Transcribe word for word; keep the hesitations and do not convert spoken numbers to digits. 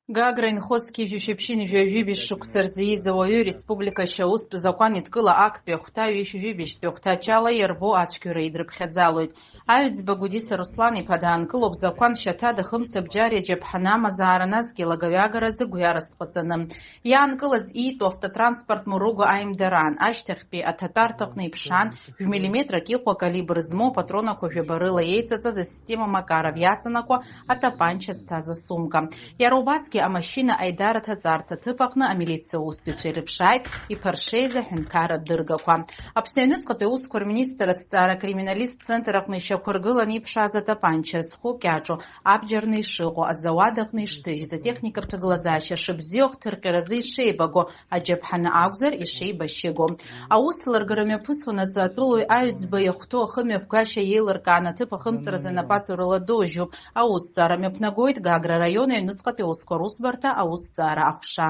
Гагра инхо зқьи жәшәи ԥшьынҩажәи жәибжь шықәса рзы ииз ауаҩы республика ашьаустә закәан еидкыла актәи ахәҭа ҩышәи жәибжьтәи ахәҭа ачала иарбоу ацәгьоура идрыԥхьаӡалоит. Аҩӡба Гәдиса Руслан-иԥа даанкылоуп закәан шьаҭада хымца бџьари аџьаԥҳани амазаара насгьы алагаҩагаразы гәҩарас дҟаҵаны. Иаанкылаз иитәу автотранспорт Муруго аимдараан, ашьҭахьтәи аҭатәарҭаҟны иԥшаан, жәмиллиметрак иҟоу акалибр змоу апатронақәа жәаба рыла еиҵаҵаз асистема Макаров иаҵанакуа атапанча зҭаз асумка. Иара убасгьы амашьына аидара аҭаҵарҭа ҭыԥ аҟны амилициа усзуҩцәа ирыԥшааит иԥаршеиз аҳәынҭқарратә дыргақәа. Аԥсны аҩныҵҟатәи аусқәа рминистр аҭҵаара акриминалисттә центр аҟны ишьақәыргыланы иԥшааз атапанча зхы кьаҿу, абџьарны ишыҟоу, азауад аҟны ишҭыжьыз, атехникатә ҭагылазаашьа шыбзиоу, ахҭырҟьаразы ишеибаго, аџьаԥҳаны акәзар ишеибашьыгоу. Аус ларгара мҩаԥысуанаҵы атәылаҩ аҩӡба иахәҭоу ахымҩаԥгашьа еилыркааны аҭыԥ ахымҵразы анапаҵаҩрала доужьуп. Аусҭҵаара мҩаԥнагоит Гагра араион аҩныҵҟатәи аусқәа русбарҭа аусҭҵаара аҟәша.